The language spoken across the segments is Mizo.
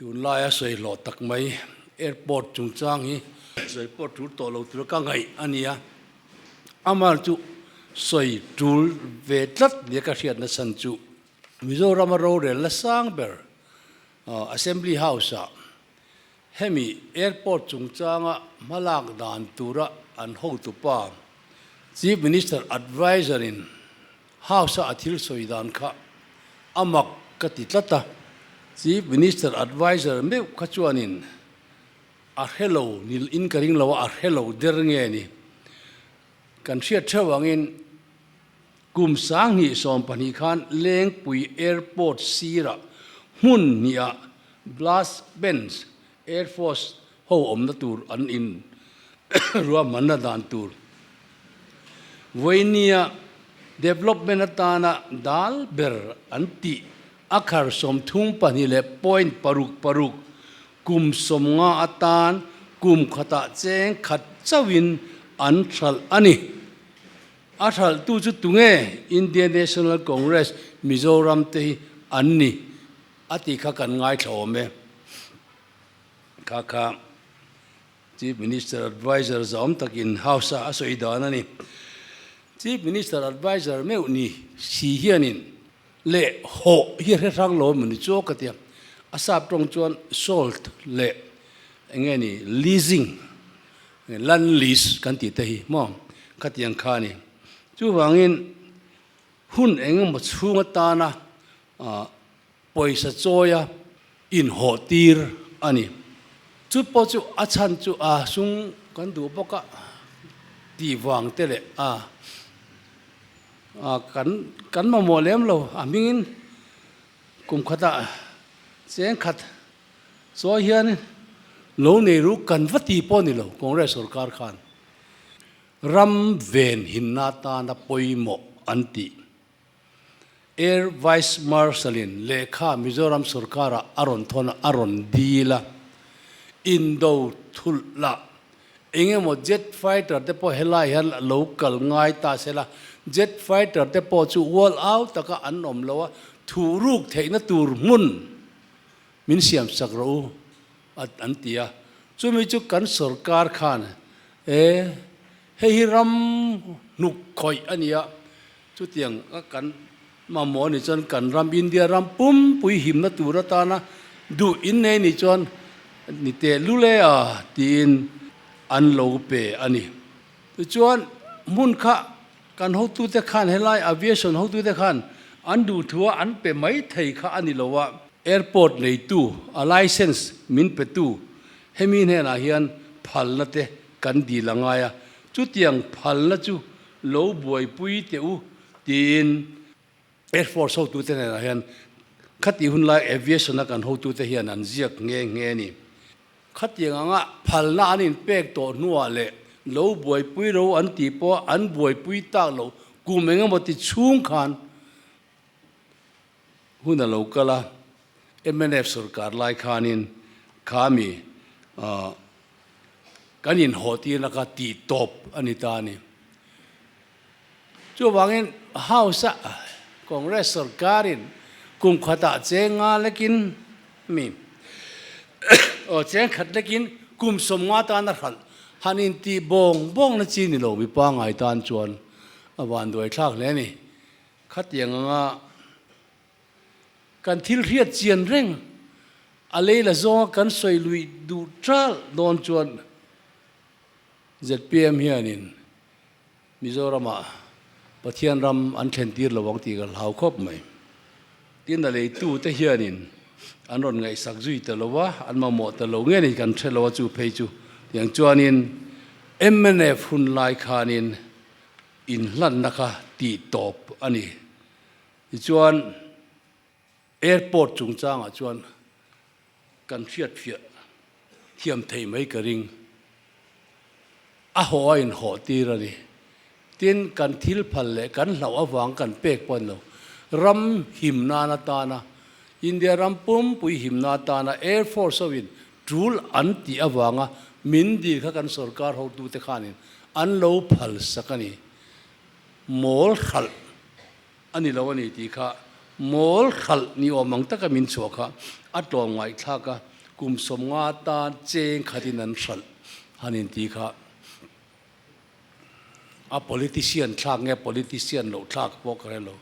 Tunlaia sawi hlawh tak mai airport chungchang hi sawi pawh tul tawh lo tura ka ngaih a ni a, amah chu sawi tul ve tlat nia ka hriatna chhan chu Mizorama rorel la sang ber Assembly House-ah hemi airport chungchanga hmalak dan tura an hotupa Chief Minister Adviser-in House-a a thil sawi dan kha a mak ka ti tlat a, Chief Minister Adviser meuh kha chuanin a hre lo nil in ka ring lo a, a hre lo der nge ni? Kan hriat theuh angin kum 2012 khan Lengpui Airport sirah hmun hniha Blast Bench Air Force ho awmna tur an in ruahmanna dan tur Vawinia development atana dal ber an tih a khar 32 leh point paruk paruk kum 50 atan kum khatah cheng khat chauhin an hralh a ni. A hralhtu chu tunge Indian National Congress Mizoram te hi an ni a tih kha kan ngaithla awm e. Kha kha Chief Minister Adviser zawm takin House-a a sawi dan a ni. Chief Minister Adviser meuh ni si hianin leh hawh hi hre hrang lo emaw ni chu ka ti a. A sap tawng chuan sold leh eng nge ni leasing, land lease kan tih te hi maw khatiang kha a ni. Chuvangin hun eng emaw chhung atana pawisa chawia inhawh tir a ni. Chu pawh chu a chhan chu a sung kan duh bawk a tih vang te leh a kan kan mamawh lem lo a hmingin kum khatah cheng khat chawi hian lo nei ru kan va ti pawh a ni lo Congress sorkar khan ram ven hinna atana pawimawh an tih. Air Vice Marshal-in lehkha Mizoram sorkara a rawn thawn a, a rawn dil a. Indo thulh lah eng emaw jet fighter te pawh helai hian a lo kal ngai ta se la, jet fighter te pawh chu wall au taka an awm lo a, thuh ruk theihna tur hmun min siam sak rawh u an ti a. Chumi chu kan sorkar khan e hei hi ram hnuk khawih a ni a, Chutiang a kan mamawh anih chuan kan ram India ram pumpui himna tur atana duh innei nih chuan ni teh lul e a tiin an lo pe a ni. Tichuan hmun kha kan hotute khan helai aviation hotute khan an duh thu a an pe mai thei kha a ni lo a, airport neitu a license min petu hemi hnenah hian phalna te kan dil a ngai a, chutiang phalna chu Lo buaipui teh u tiin Air Force hotute hnenah hian khati hun lai aviation a kan hotute hian an ziak nghe nghe a ni. Khatiang anga phalna an inpek tawh hnuah leh lo buaipui ro an tih pawh an buaipui tak loh kum engemaw ti chhung khan hun a lo kal a, mnf sorkar lai khanin kha mi Kan inhawh tirna kha tih tawp a ni ta a ni. Chuvangin House-a Congress sorkarin kum khatah cheng nga lekin mi aw cheng khat lekin kum 50 tan a hralh han intih bawng bawng na chi ni lo mi pangngai tan chuan a vanduai thlak hle a ni. Khatiang anga Kan thil hriat chian reng a lei la zawnga kan sawi luih duh ṭalh dawn chuan zpm hianin Mizoramah Pathian ram an thlen tir lo ang tih ka hlau khawp mai. Tin, a leitute hianin an rawn ngaihsak zui ta lo a, an mamawh ta lo nge ni kan hre lo a chu phei chu. Tiang chuanin mnf hun lai khanin inhlanna kha tih tawp a ni. Tichuan, airport chungchangah chuan kan hriatfiah thiam thei mai ka ring. A haw a inhawh tir a ni. Tin, kan thil phal leh kan hlauh avang kan pek pawh a ni lo. Ram him nan atana, India ram pumpui himna atana Air Force hoin tul an tih avanga min dil kha kan sorkar hotute khanin an lo phal sak a ni. Mawl hralh a ni lo a ni tih kha mawl hralh ni awm ang taka min chhuah kha a tlawm ngaihthlak a. kum 50 tan cheng khatin an hralh han inti kha a politician thlak nge politician loh thlak pawh ka hre lo.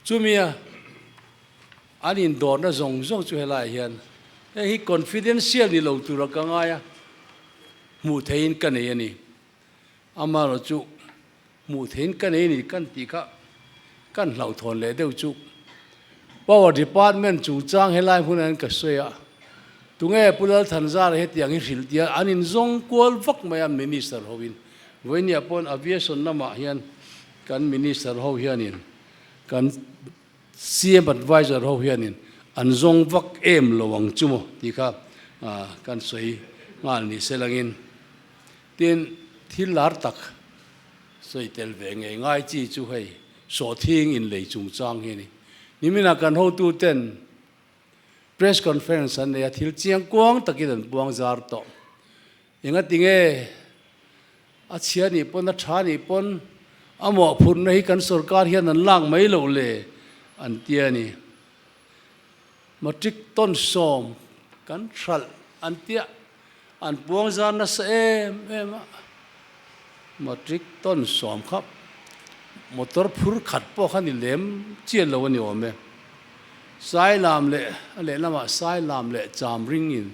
Chumia an indawrna zawng zawng chu helaiah hian hei hi confidential ni lo tura ka ngai a, hmuh theihin ka nei a ni. Amaherawhchu hmuh theihin ka nei a ni kan tih kha kan hlauhthawn leh deuh chu Power Department chungchang helai hmunah hian ka sawi a, tunge Pu Lalthanzara hetiang hi hrilh tia an inzawng kual vak mai a Minister hoin. Vawinia pawn Aviation lamah hian kan Minister ho hianin kan CM Adviser ho hianin an zawng vak em lo ang chu maw tih kha kan sawi nghal ni se langin tin thil lar tak sawi tel ve ngei ngai chi chu hei sawhthing inlei chungchang hi a ni. Niminah kan hotuten press conference an nei a, thil chiang kuang takin an puang zar tawh. Engatinge a chhia nih pawn a tha nih pawn a mawhphurhna hi kan sorkar hian an lak mai loh le an ti a ni. Matric ton 10 kan hralh an tia an puang zar nasa em em a, matric ton 10 kha motor phur khat pawh kha ni lem chian lo a ni awm e. Sailam leh a lehlamah Sailam leh Chamring in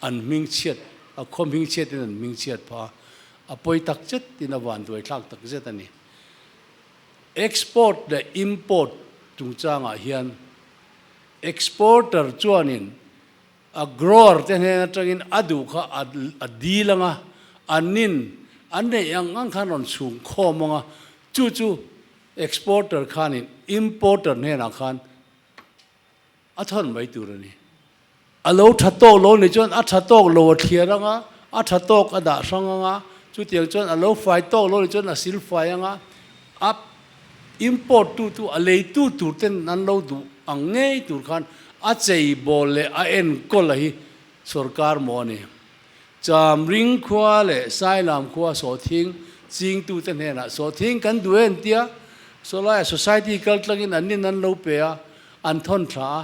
an hming chhiat, a khaw hming chhiatin an hming chhiat phah a, a pawi tak zet in a vanduai thlak tak zet a ni. Export leh import chungchangah hian exporter chuanin a grower te hnen atangin a duh kha a dil ang a, annin an neih ang ang khan rawn chhung khawm ang a, chu chu exporter khanin importer hnenah khan A thawn mai tur a ni. A lo tha tawk lo nih chuan a tha tawk lo a thliar ang a, a tha tawk a dah hrang ang a, chutiang chuan a lo fai tawk lo nih chuan a sil fai ang a, a import tu tu a leitu tur ten an lo duh ang ngei tur khan a chei bawl leh a enkawl a hi sorkar maw a ni. Chamring khua leh Sailam khua sawhthing chingtute hnenah sawhthing kan duh e an ti a, sawlaiah society kal tlangin an nin an lo pe a, an thawn thla a,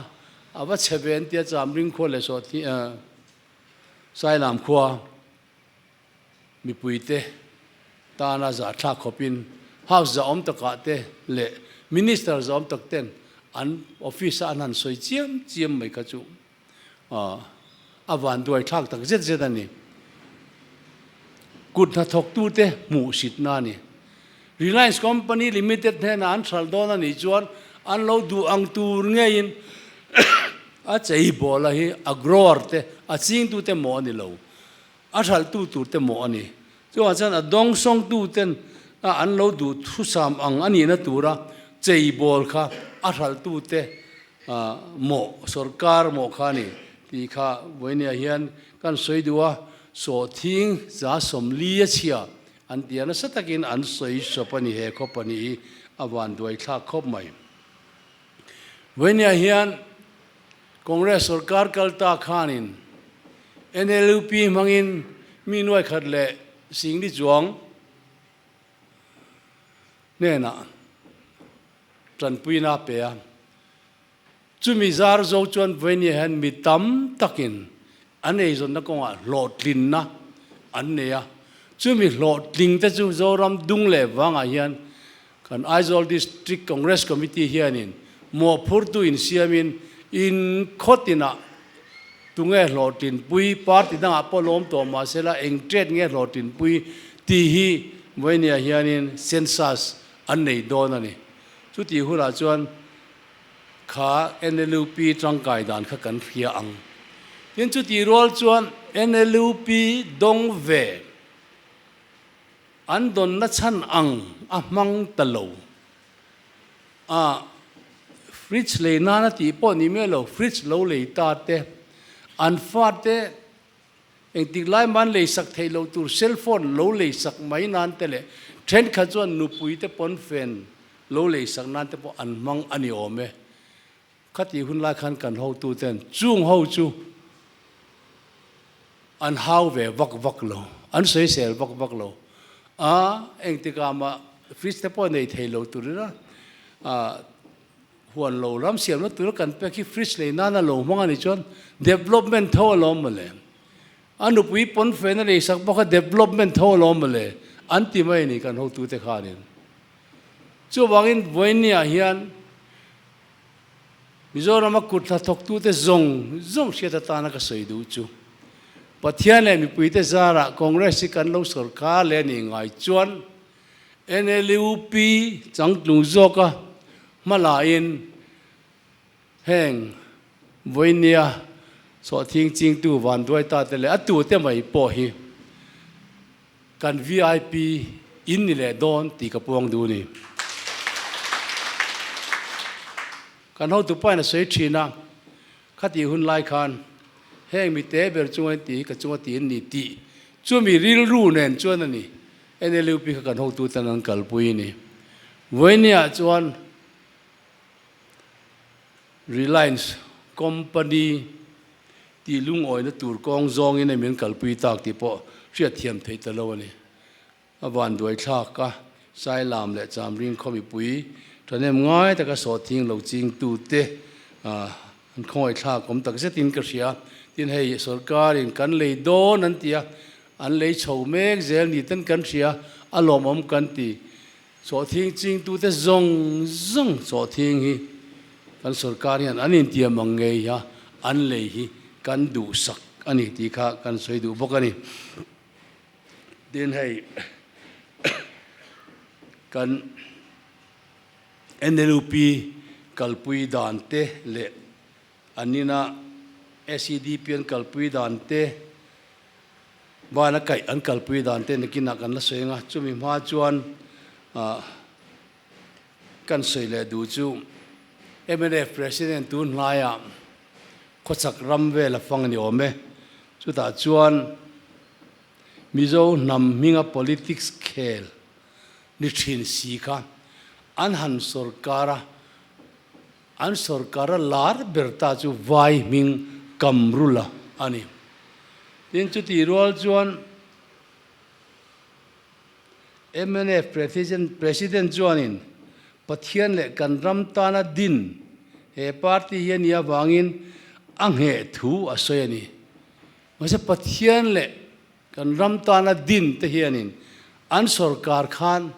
a va chhe ve an ti a, Chamring khua leh sawhthing Sailam khua mipuite tana zahthlak khawpin House zahawm takah te leh Minister zahawm tak ten an office a an han sawi chiam chiam mai kha chu A vanduai thlak tak zet zet a ni. Kut hnathawktute hmuh sitna a ni. Reliance Company Limited hnenah an hralh dawn a nih chuan an lo duh ang tur ngeiin a cheibawla hi a grower te, a chingtute mawh a ni lo. A hralhtu tur te mawh a ni. Chuvang chuan a dawngsawngtu ten a an lo duh thusam ang a nihna tura cheibawl kha a hralhtu te mawh, sorkar mawh kha a ni tih kha vawinia hian kan sawi duh a, sawhthing 40 a chhia an ti a, nasa takin an sawi sawp a ni he khawp a nih hi a vanduai thlak khawp mai. Vawinia hian Congress sorkar kal ta khanin NLUP hmangin mi nuai khat leh singli chuang hnenah tanpuina a pe a. Chumi zar zo chuan vawinia hian mi tam takin an eizawnna kawngah hlawhtlinna an nei a. Chumi hlawhtling te chu Zoram dung leh vangah hian Kan Aizawl District Congress Committee hianin mawhphurtu insiamin in khawtinah tunge hlawhtlinpui, party dangah pawh lawm tawh mah sela eng tet nge hlawhtlinpui tih hi vawinia hianin census an nei dawn a ni. Chutih hunah chuan kha NLUP tangkai dan kha kan hria ang. Tin, chutih rual chuan NLUP dawng ve. An dawnna chhan ang a hmang ta lo. A fridge lei nan a tih pawh ni miah lo, fridge lo lei ta te, an fate engtik lai man lei sak theih loh tur cell phone lo lei sak mai nan te leh thenkhat chuan nupui te pawnfen lo lei sak nan te pawh an hmang a ni awm e. Khatih hun lai khan kan hotu ten chung ho chu an hau ve vak vak lo, an sawisel vak vak lo a, engtikah mah fridge te pawh nei thei lo turin a Huan lo ram siamna tura kan pek hi fridge lei nana lo hmang a nih chuan development tho alawm mawle. A nupui pawn fen a leisak bawk a development tho alawm mawle an ti mai a ni kan hotute khanin. Chuvangin vawiinniah hian Mizorama kut hnathawktute zawng zawng hriat atana ka sawi duh chu Pathian leh mipuite zarah Congress hi kan lo sawrkar leh a nih ngai chuan NLUP changtlung zawka hmalaiin heng vawinia sawhthing chingtu vanduai ta te leh a tute mai pawh hi kan vip in ni leh dawn tih ka puang duh a ni. Kan hotupain a sawi thin a, Khatih hun lai khan heng mi te ber chunga in tih hi ka chunga tih an ni tih chumi rilru nen chuan a ni. NLUP kha kan hotu tan an kalpui a ni. Vawinia chuan Reliance Company tih lungawina tur kawng zawngin em in kalpui tak tih pawh hriatthiam theih ta lo a ni. A vanduai thlak a, Sailam leh Chamring khaw mipui ṭhahnem ngai taka sawhthing lo chingtute an khawngaih thlak awm tak zetin ka hria. Tin hei sorkarin kan lei dawn an ti a, an lei chho mek zel ni ten kan hria, a lawmawm kan ti. Sawhthing chingtute zawng zawng sawhthing hi kan sorkar hian an intiam ang ngei a, an lei hi kan duhsak a ni tih kha kan sawi duh bawk a ni. Tin hei kan NLUP kalpui dan te leh an ina SEDP an kalpui dan te bana kaih an kalpui dan te nakinah kan la sawi ang a, chumi hma chuan ah kan sawi leh duh chu mnf President tun hnaiah khawchhak ram vel a fang a ni awm e, chutah chuan Mizo hnam hminga politics khel ni thin si kha an han sawrkar a, an sawrkar a lar ber ta chu vai hming Kamrula a ni. Tin, chutih rual chuan mnf President chuanin Pathian leh kan ram tana din he party hi a nih avangin a ngheh thu a sawi a ni. Mahse Pathian leh kan ram tana din te hianin an sorkar khan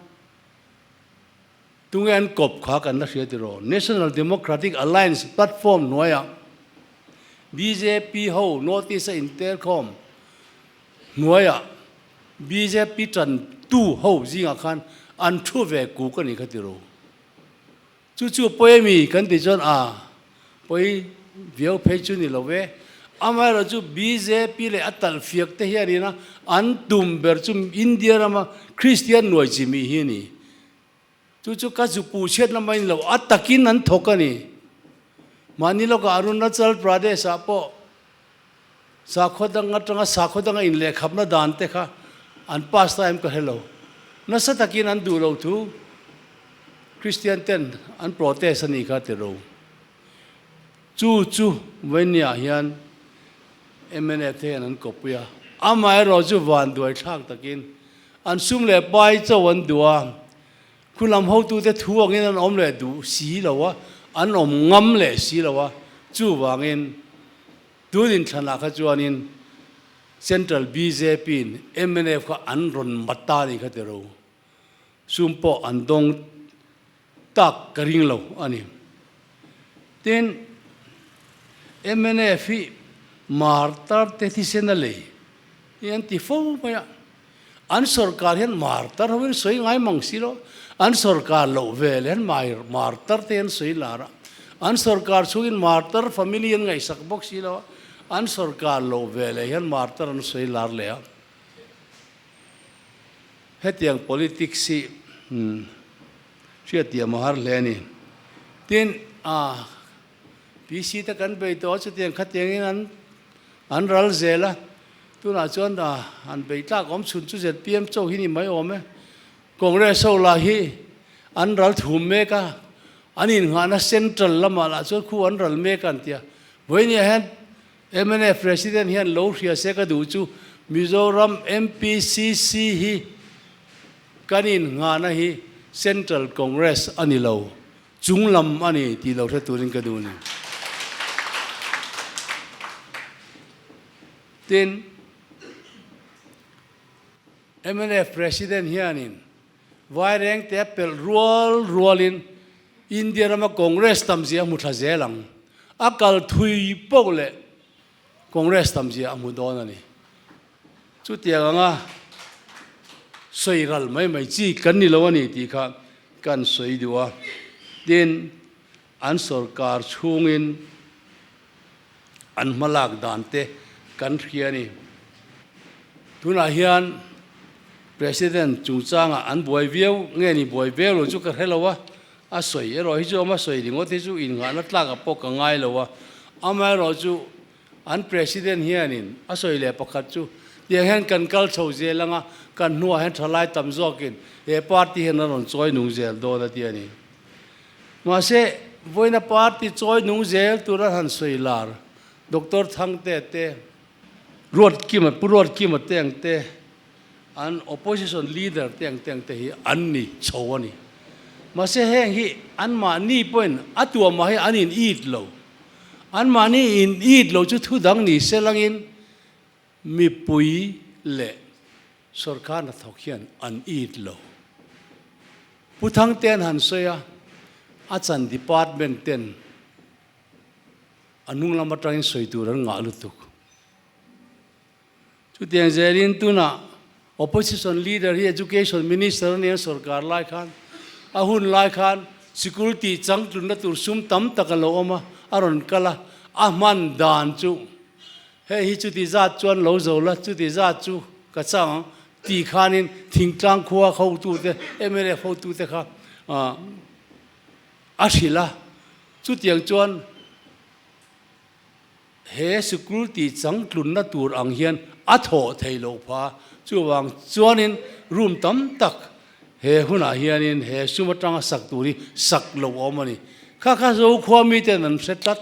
tunge an kawp kha kan la hria tiraw? National Democratic Alliance platform hnuaiah bjp ho notice a interkhawm hnuaiah bjp tantu ho zingah khan an thu ve kuk a nih kha tiraw? Chu chu pawi ami kan tih chuan a pawi viau phei chu ni lo ve. Amaherawhchu bjp leh a talh fiak te hianin a an tum ber chu India rama Kristian nuai chi mi hi a ni. Chu chu ka zu pu chhiatna mai ni lo, a takin an thawk a ni. Mahni lawkah Arunachal Pradesh ah pawh Sakhaw dang atanga sakhaw danga inlehkhapna dan te kha an pass ta em ka hre lo. Nasa takin an duh lo thu Kristian ten an protest a nih kha ti ro. Chu chu Vawinia hian mnf te hian an kawppui a. Amaherawh chu vanduai thlak takin an sum leh pai cho an duh a, khu lam hotute thu angin an awm leh duh si lo a, an awm ngam leh si lo a, chuvangin Tun inthlanah kha chuanin Central BJP-in mnf kha an rawn mat ta a nih kha ti ro. Sum pawh an dawng tak ka ring lo a ni. Tin, mnf hi martar te thisen a lei hi an ti fo mai a. An sorkar hian martar hovin sawi ngai mang si lo. An sorkar loh vel hian martar te an sawi lar a. An sorkar chhungin martar family an ngaihsak bawk si lo a. An sorkar loh veleh hian martar an sawi lar leh a. Hetiang politics hi hriattiam a har hle a ni. Tin, PC te kan bei tawh a, chutiang khatiangin an an ral zel a, tunah chuan an bei tlak awm chhun chu zpm chaw hi ni mai awm e. Congress ho lah hi an ral thum mek a, an innghahna central lamah lah chuan khu an ral mek a an ti a. Vawinia hian mnf President hian lo hria se ka duh chu Mizoram MPCC hi kan innghahna hi Central Congress a ni lo. Chunglam a ni tih lo hre turin ka duh a ni. Tin, mnf President hianin Vairengte a pelh rual rualin India rama Congress tamzia a hmu thla zel ang. A kal thui poh leh Congress tamzia a hmu dawn a ni. Chutiang anga sawi ral mai mai chi kan ni lo a ni tih kha kan sawi duh a. Tin, an sorkar chhungin an hmalak dan te kan hria a ni. Tunah hian President chungchangah an buai viau nge ni buai viau lo chu ka hre lo a, a sawi erawh hi chu ama sawi ringawt hi chu innghahna tlakah pawh ka ngai lo a, amaherawh chu An President hianin a sawi leh pakhat chu, Tiang hian kan kal chho zel anga, kan hnuah hian thalai tam zawkin he party hian a rawn chawi nung zel dawn a ti a ni. Mahse, vawiina party chawi nung zel tura han sawi lar Doctor Thangte te, Ruatkima, Pu Ruatkima te ang te, an opposition leader te ang te ang te hi an ni chho a ni. Mahse, heng hi anmahni pawhin a tuamah hi an in it lo. Anmahni in it lo chu thu dang ni se langin mipui leh sorkar hnathawk hian an it lo. Pu Thangtean han sawi a, a chan department ten a hnung lam atangin sawi tur an ngah lutuk. Chutiang zelin tunah Opposition Leader hi Education Minister a nia sorkar lai khan a hun lai khan sikul tih changtlunna tur sum tam tak a lo awm a, a rawn kal a, a hman dan chu hei hi chuti zat chuan lo zo la, chuti zat chu ka chang ang tih khanin thingtlang khua hotute, mla hotute kha a hrilh a, chutiang chuan He sikul tih changtlunna tur ang hian a thawh thei loh pha. Chuvang chuanin room tam tak he hunah hianin he sum atanga sak tur hi sak loh a awm a ni. Kha kha Zokhua miten an hre tlat.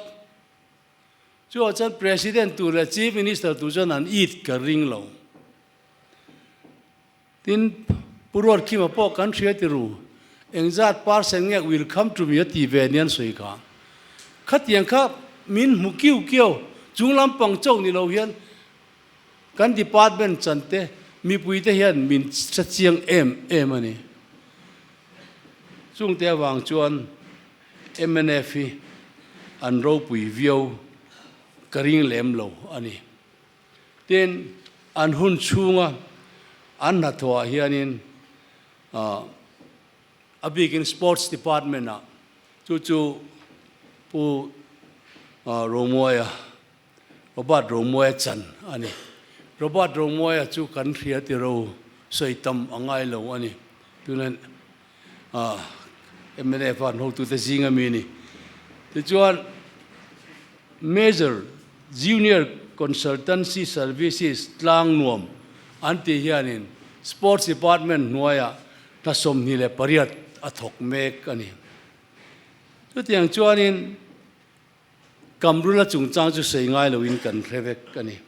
Chuvang chuan President tur leh Chief Minister tur chuan an it ka ring lo. Tin, Pu Ruatkima pawh kan hria ti ru, engzat percent nge will come to me a ti ve nia an sawi kha. Khatiang kha min hmu kiu kiau, chung lampang chauh ni lo hian kan department chan te, mipui te hian min hre chiang em em a ni. Chungte avang chuan mnf hi an ropui viau ka ring lem lo a ni. Tin, an hun chhunga an hnathawhah hianin a bikin Sports Department-ah chu chu Pu Romuaia, Robert Romuaia chan a ni. Robert Romuaia chu kan hria ti ro sawi tam a ngai lo a ni. Tuna mnf a an hotute zinga mi a ni. Tichuan, Major Junior Consultancy Services tlang nuam an tih hianin Sports Department hnuaiah hna 28 a thawk mek a ni. Chutiang chuanin Kamrula chungchang chu sawi ngai loin kan hre vek a ni.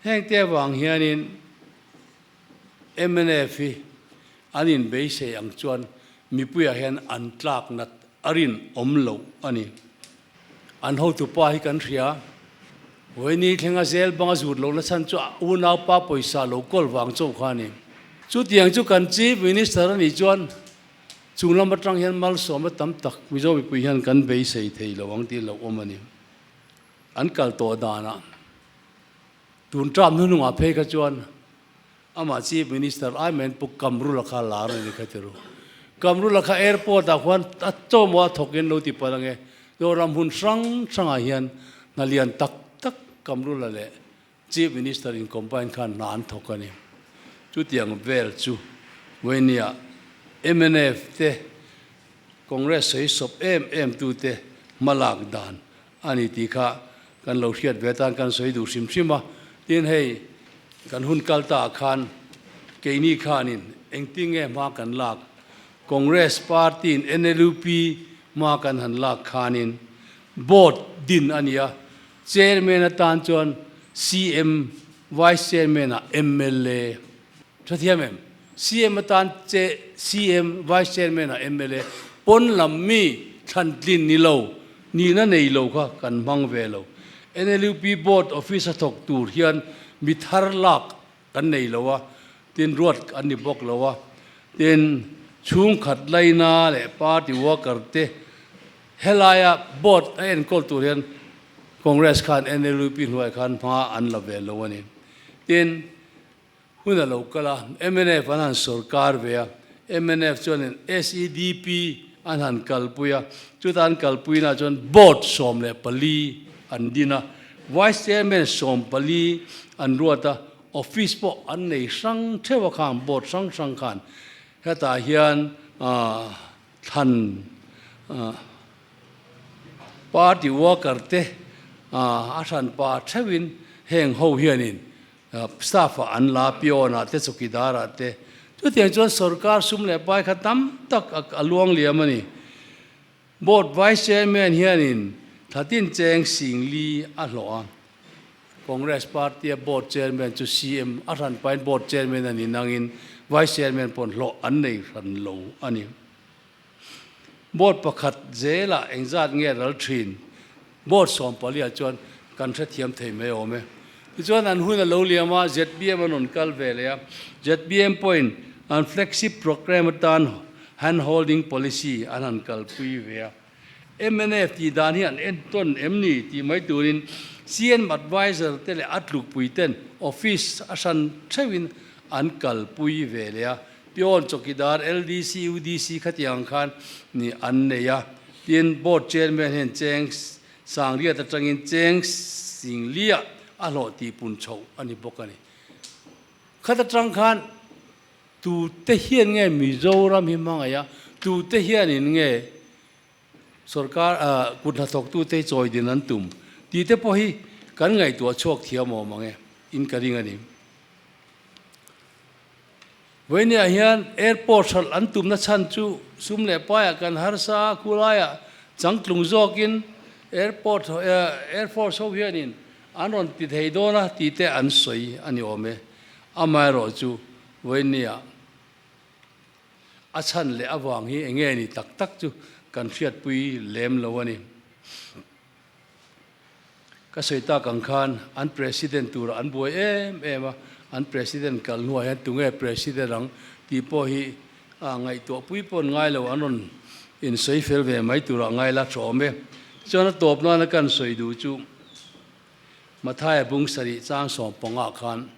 Hengte avang hianin mnf hi an inbeisei ang chuan mipuiah hian an tlak nat a rinawm loh a ni. An hotupa hi kan hria. Vawiini thlenga zel banga zut lohna chhan chu a unaupa pawisa lo kawl vang chauh kha a ni. Chutiang chu kan Chief Minister a nih chuan chung lam atang hian malsawmna tam tak Mizo mipui hian kan beisei thei lo ang tih lo awm a ni. An kal tawh danah tun term hnuhnungah phei kha chuan Amah Chief Minister ai main Pu Kamrula kha lar a ni kha ti ru. Kamrula kha airport ah khuan a chaw maw a thawk in lo ti palh ange. Zoram hmun hrang hrangah hian hna lian tak tak Kamrula leh Chief Minister in combine khan hna an thawk a ni. Chutiang vel chu Vawiniah mnf te Congress sawi sawp em em tute hmalak dan a ni tih kha kan lo hriat ve atan kan sawi duh hrim hrim a. Tin, hei kan hun kal ta ah khan keini khanin engtin nge hma kan lak, Congress party in NLUP hma kan han lak khanin board din a ni a, chairman atan chuan CM, vice chairman ah mla, tha thiam em? CM atan che CM, vice chairman ah mla. Pawn lam mi thlan tlin ni lo, nihna nei lo kha kan hmang ve lo. NLUP Board Office a thawk tur hian mi thar lak kan nei lo a, tin ruat an ni bawk lo a. Tin, chhungkhat laina leh party worker te helaia Board a enkawl tur hian Congress khan NLUP hnuaiah khan hma an la ve lo a ni. Tin, Hun a lo kal a, mnf an han sorkar ve a, mnf chuanin SEDP an han kalpui a, chuta an kalpuinaah chuan Board 14 an din a, Vice Chairman 14 an ruat a, Office pawh an nei hrang theuh a khang Board hrang hrang khan hetah hian thlan Party worker te a hranpa theuhin heng ho hianin Staff ah an la, peon ah te, chawkidar ah te. Chutiang chuan sorkar sum leh pai kha tam tak a luang liam a ni. Board Vice Chairman hianin Thatin Cheng Sing Li a hlawh a. Congress Party a Board Chairman chu CM a hran pahin Board Chairman a ni nangin Vice Chairman pawn hlawh an nei hran lo a ni. Board pakhat zelah engzat nge ral thin? Board 14 ah chuan kan hrethiam thei mai awm e. Tichuan an hun a lo liam a, zpm an rawn kal ve leh a. Zpm pawhin an flagship programme atan hand holding policy an han kalpui ve a. Mnf tih dan hi an entawn em ni tih mai turin CM adviser te leh a tlukpui ten office a hran theuhin an kalpui ve leh a. Peon chawkidar LDC, UDC khatiang khan ni an nei a. Tin, Board Chairman hian cheng sangriat atangin cheng singliah a hlawh tih pun chhoh a ni bawk a ni. Khat atang khan tute hian nge Mizoram hi hmangaih a, tute hianin nge sorkar kut hnathawktute hi chawi din an tum tih te pawh hi kan ngaihtuah chhuak thiam awm ang e, in ka ring a ni. Vawinia hian airport hralh an tumna chhan chu sum leh paiah kan harsa a, khulaiah changtlung zawkin airport air force ho hianin an rawn ti thei dawn a tih te an sawi a ni awm e. Amaherawhchu vawinia a chhan leh avang hi eng nge ni tak tak chu kan hriatpui lem lo a ni. Ka sawi tak ang khan an President turah an buai em em a, an President kal hnuah hian tunge President ang tih pawh hi ngaihtuah pui pawn ngai lo, an rawn insawi fel ve mai turah ngai la tha awm e. Tichuan a tawp nana kan sawi duh chu Mathaia bung sarih chang 15 khan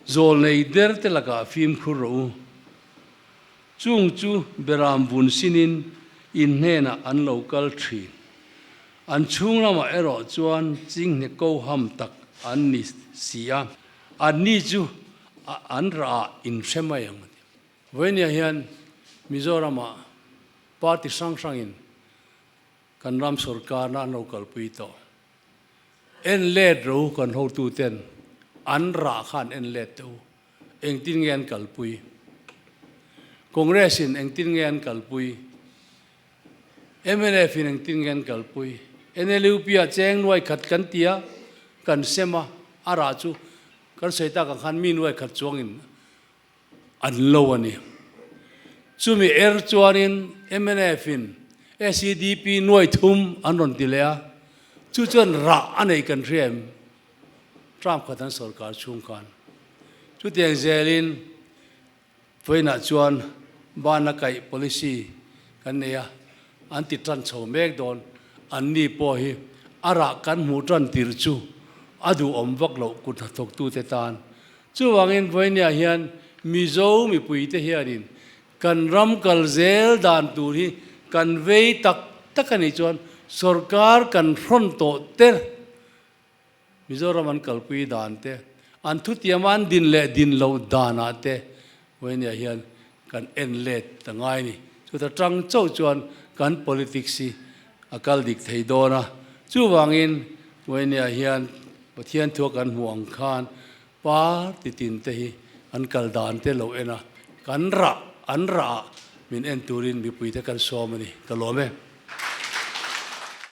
Zawlnei der te lakah fimkhur rawh u, Chung chu beram vun sinin in hnenah an lo kal thin. An chhung lamah erawh chuan chinghne ko ham tak an ni si a, anni chu an rah ah in hre mai ang a ti. Vawinia hian Mizoramah party hrang hrangin kan ram sorkarna an lo kalpui tawh. En let ro kan hotuten an rah khan en let teh u. Engtin nge an kalpui? Congress in engtin nge an kalpui? Mnf in engtin nge an kalpui? NLUP ah cheng nuai khat kan ti a, kan sem a, a rah chu kan sawi tak ang khan mi nuai khat chuangin an lo a ni. Chumi er chuanin mnf in SEDP nuai thum an rawn ti leh a, chu chuan rah a nei kan hria em? Trump khat an sorkar chhung khan chutiang zelin vawiinah chuan bana kaih policy kan nei a, an ti tan chho mek dawn. Anni pawh hi a rah kan hmuh tan tir chu a duhawm vak loh kut hnathawktute tan. Chuvangin vawiiniah hian Mizo mipuite hianin kan ram kal zel dan tur hi kan vei tak tak a nih chuan sorkar kan hrawn tawh ter. Mizoram an kalpui dan te, an thutiama an din leh din loh danah te vawinia hian kan en let ta ngai ni. Chuta tang chauh chuan kan politics hi a kal dik thei dawn a. Chuvangin vawinia hian Pathian thua kan hmuh ang khan party tin te hi an kal dan te lo en a, kan rah an rah ah min en turin mipui te kan sawm a ni. Ka lawm e.